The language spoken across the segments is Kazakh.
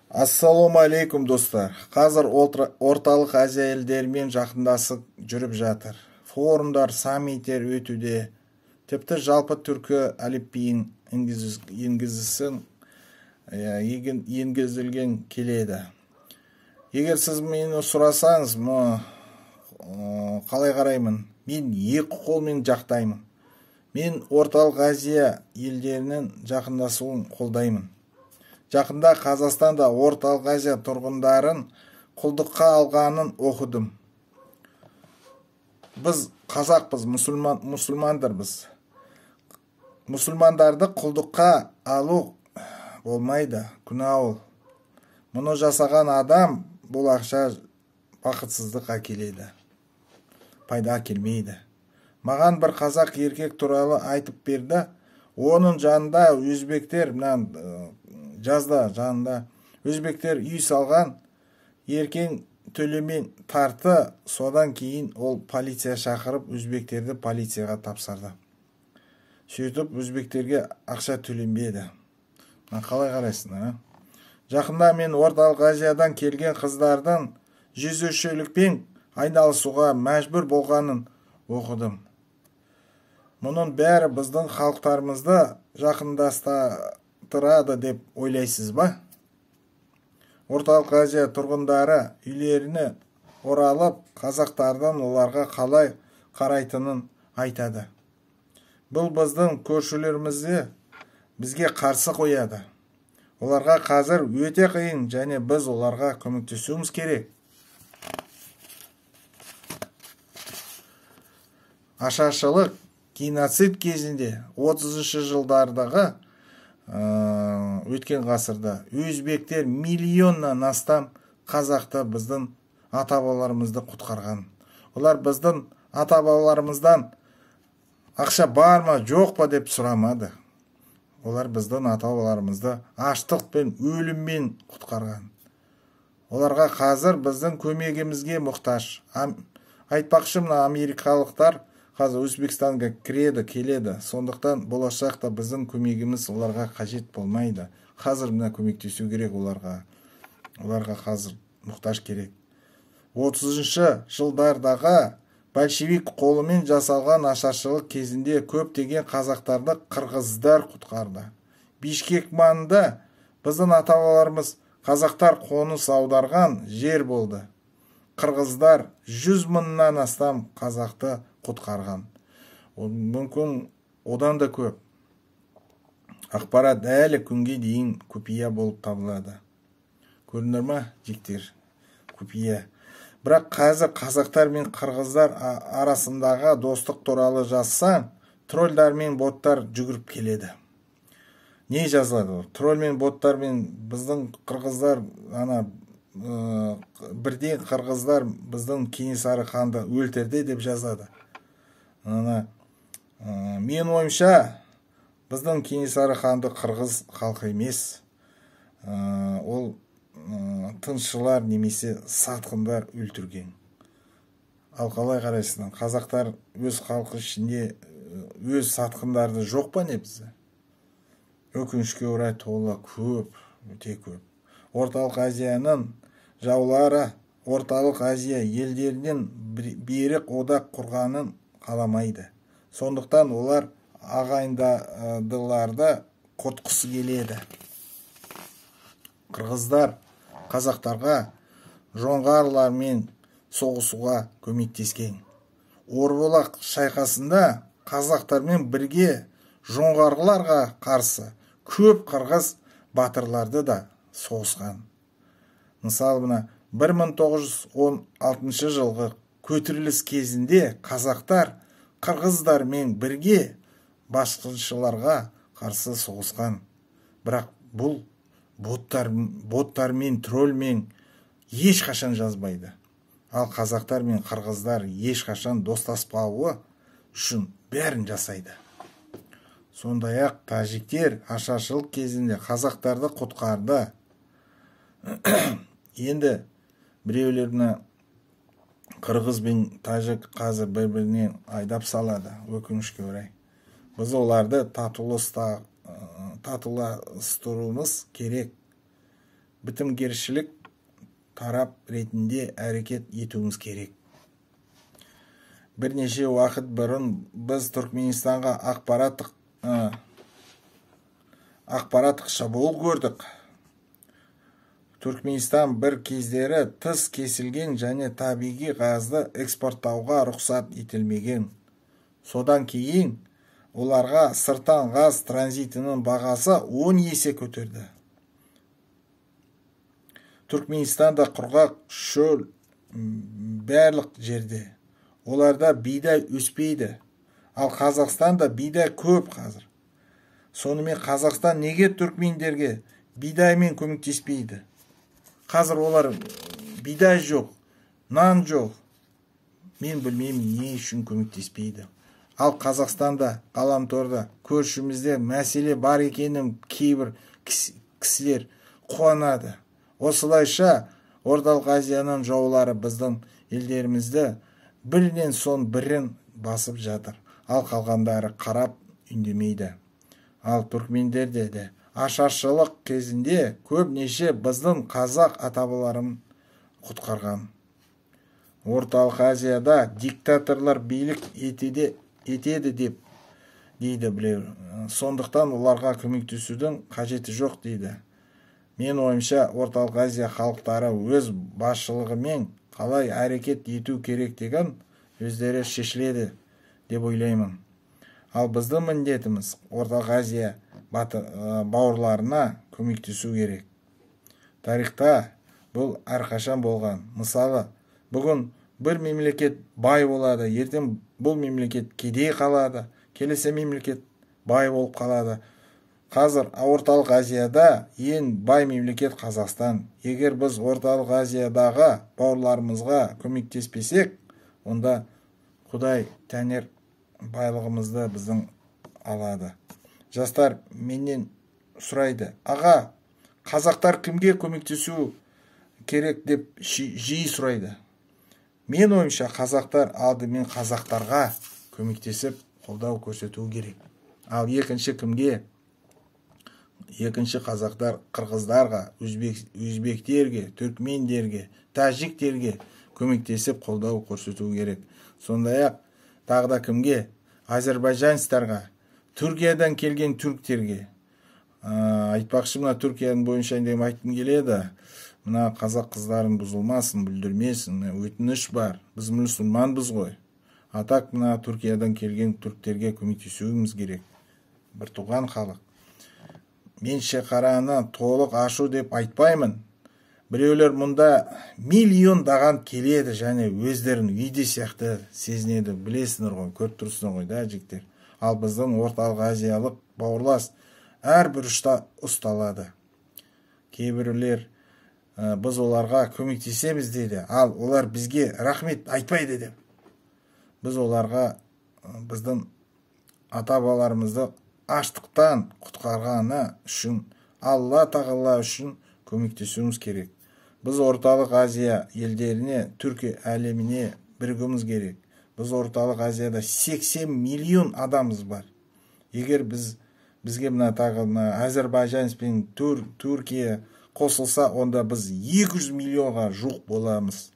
Ассалаумағалейкум, достар. Қазір Орталық Азия елдерімен жақындасып жүріп жатыр. Форумдар, саммиттер өтуде. Тіпті жалпы түркі әліпбиін енгізілген келеді. Егер сіз мені сұрасаңыз, қалай қараймын? Мен екі қолмен жақтаймын. Мен Орталық Азия елдерінің жақындасуын қолдаймын. Жақында Қазақстанда Орталық Азия тұрғындарын құлдыққа алғанын оқыдым. Біз қазақпыз, мұсылмандарбыз. Мұсылмандарды құлдыққа алу болмайды, күнә ол. Мұны жасаған адам бұл ақша бақытсыздық әкеледі, пайда әкелмейді. Маған бір қазақ еркек туралы айтып берді. Оның жанында өзбектер, жазда жанында өзбектер үй салған, еркең төлемен тарты, содан кейін ол полиция шақырып, өзбектерді полицияға тапсырды. Сөйтіп өзбектерге ақша төленбеді. Қалай қарайсың, а? Жақында мен Орталық Азиядан келген қыздардың жезөкшелікпен айналысуға мәжбүр болғанын оқыдым. Мұның бәрі біздің халықтарымызды жақындастырады деп ойлайсыз ба? Орталық Азия тұрғындары үйлеріне оралып, қазақтардың оларға қалай қарайтынын айтады. Бұл біздің көршілерімізді бізге қарсы қояды. Оларға қазір өте қиын және біз оларға көмектесуіміз керек. Ашаршылық геноцид кезінде 30 жылдардағы өткен ғасырда өзбектер миллионнан астам қазақты, біздің ата-бабаларымызды құтқарған. Олар біздің ата-бабаларымыздан ақша бар ма, жоқ па деп сұрамады. Олар біздің ата-бабаларымызды аштық пен өліммен құтқарған. Оларға қазір біздің көмегімізге мұқтаж. Айтпақшы, мына америкалықтар қазір Өзбекстанға кіреді, келеді. Сондықтан болашақта біздің көмегіміз оларға қажет болмайды. Қазір мына көмектесу керек оларға. Оларға қазір мұқтаж керек. 30 жылдардағы большевик қолымен жасалған ашаршылық кезінде көптеген қазақтарды қырғыздар құтқарды. Бишкек маңында біздің ата-бабаларымыз қазақтар қоныс аударған жер болды. Қырғыздар 100 мыңнан астам қазақты құтқарған. Мүмкін одан да көп. Ақпарат әлі күнге дейін құпия болып табылады. Көрдіңдер ма, жігіттер? Құпия. Бірақ қазір қазақтар мен қырғыздар арасындағы достық туралы жазсаң, троллдар мен боттар жүгіріп келеді. Не жазылады? Тролль мен боттар мен біздің қырғыздар, ана бірден қырғыздар біздің Кенесары ханды өлтірді деп жазады. Ана, мен ойымша, біздің Кенесары ханды қырғыз халқы емес, ол тыңшылар немесе сатқындар өлтірген. Ал қалай қарайсың? Қазақтар өз халқы ішінде өз сатқындарды жоқ па не бізде? Өкінішке орай тола көп, өте көп. Орталық Азияның жаулары Орталық Азия елдерінен берік одақ құрғанын қаламайды. Сондықтан олар ағайындыларды құртқысы келеді. Қырғыздар қазақтарға жоңғарлармен соғысуға көмектескен. Орбұлақ шайқасында қазақтармен бірге жоңғарларға қарсы көп қырғыз батырларды да соғысқан. Мысалы, мына 1916 жылғы көтеріліс кезінде қазақтар қырғыздармен бірге басқыншыларға қарсы соғысқан. Бірақ бұл боттармен, троллмен ешқашан жазбайды. Ал қазақтар мен қырғыздар ешқашан достаспауы үшін бәрін жасайды. Сондай-ақ тәжіктер ашаршылық кезінде қазақтарды құтқарды. Енді біреулер мына қырғыз бен тәжік қазір бір-бірінен айдап салады, өкінішке орай. Біз оларды татуластыруымыз керек. Бітімгершілік тарап ретінде әрекет етуіміз керек. Бірнеше уақыт бұрын біз Түркменстанға ақпараттық шабуыл көрдік. Түркменстан бір кездері тыс кесілген және табиғи газды экспорттауға рұқсат етілмеген. Содан кейін оларға сырттан газ транзитінің бағасы 10 есе көтерді. Түркменстанда құрғақ шөл барлық жерде. Оларда бидай өспейді. Ал Қазақстанда бидай көп қазір. Сонымен Қазақстан неге түркмендерге бидаймен көмектеспейді? Қазір олар бидай жоқ, нан жоқ. Мен білмеймін, не үшін көмектеспейді. Ал Қазақстанда, ғаламторда, көршімізде мәселе бар екенін кейбір кісілер қуанады. Осылайша Орталық Азияның жаулары біздің елдерімізді бірінен соң бірін басып жатыр. Ал қалғандары қарап үндемейді. Ал түркмендерде де ашаршылық кезінде көбінесе біздің қазақ ата-бабаларын құтқарған. Орталық Азияда диктаторлар билік етеді деп дейді біреу. Сондықтан оларға көмектесудің қажеті жоқ дейді. Мен ойымша, Орталық Азия халықтары өз басшылығымен қалай әрекет ету керектігін өздері шешіледі деп ойлаймын. Ал біздің міндетіміз Орталық Азия бауырларына көмектесу керек. Тарихта бұл әрқашан болған. Мысалы, бүгін бір мемлекет бай болады, ертең бұл мемлекет кедей қалады, келесі мемлекет бай болып қалады. Қазір Орталық Азияда ең бай мемлекет Қазақстан. Егер біз Орталық Азиядағы бауырларымызға көмектеспесек, онда Құдай тәңір байлығымызды біздің алады. Жастар менен сұрайды, аға, қазақтар кімге көмектесу керек деп жиі сұрайды. Мен ойымша, қазақтар алдымен қазақтарға көмектесіп қолдау көрсету керек. Ал екінші кімге? Екінші қазақтар қырғыздарға, өзбектерге, түркмендерге, тәжіктерге көмектесіп қолдау көрсету керек. Сондай-ақ тағы да кімге? Азербайжанецтарға, Түркиядан келген түрктерге. Айтпақшы, мына Түркияның бойынша деп айтқым келеді. Мына қазақ қыздарын бұзылмасын, бүлдірмесін, өтініш бар. Біз мұсылманбыз ғой. А так мына Түркиядан келген түрктерге көмектесуіміз керек. Бір туған халық. Мен шекараны толық ашу деп айтпаймын. Біреулер мұнда миллиондаған келеді және өздерін үйде сияқты сезінеді. Білесіңдер ғой, көріп тұрсыңдар ғой да, жігіттер. Ал біздің Орталық Азиялық бауырлас әр бұрышта ұсталады. Кейбіреулер біз оларға көмектесеміз дейді, ал олар бізге рахмет айтпайды деп. Біз оларға біздің ата-бабаларымызды аштықтан құтқарғаны үшін, Алла тағала үшін көмектесуіміз керек. Біз Орталық Азия елдеріне, түркі әлеміне бірігуіміз керек. Біз Орталық Азияда 80 миллион адамымыз бар. Егер бізге мына тағы мына Әзербайжан пен Түркия қосылса, онда біз 200 миллионға жуық боламыз.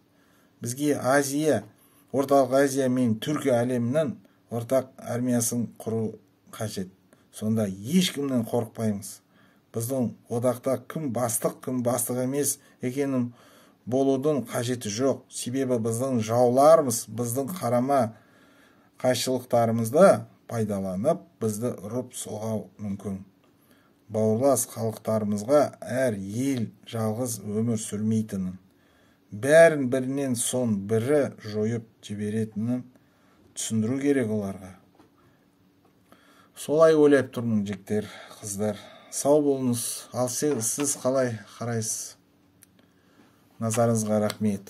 Бізге Азия, Орталық Азия мен Түркі әлемінің ортақ армиясын құру қажет. Сонда ешкімнен қорықпаймыз. Біздің одақта кім бастық, кім бастық емес екенін болудың қажеті жоқ. Себебі біздің жауларымыз біздің қарама қайшылықтарымызды пайдаланып, бізді ұрып соғау мүмкін. Бауырлас халықтарымызға әр ел жалғыз өмір сүрмейтінін, бәрін бірінен соң бірі жойып жіберетінін түсіндіру керек оларға. Солай ойлап тұрмын, жігіттер, қыздар. Сау болыңыз. Ал сіз қалай қарайсыз? Назарыңызға рахмет.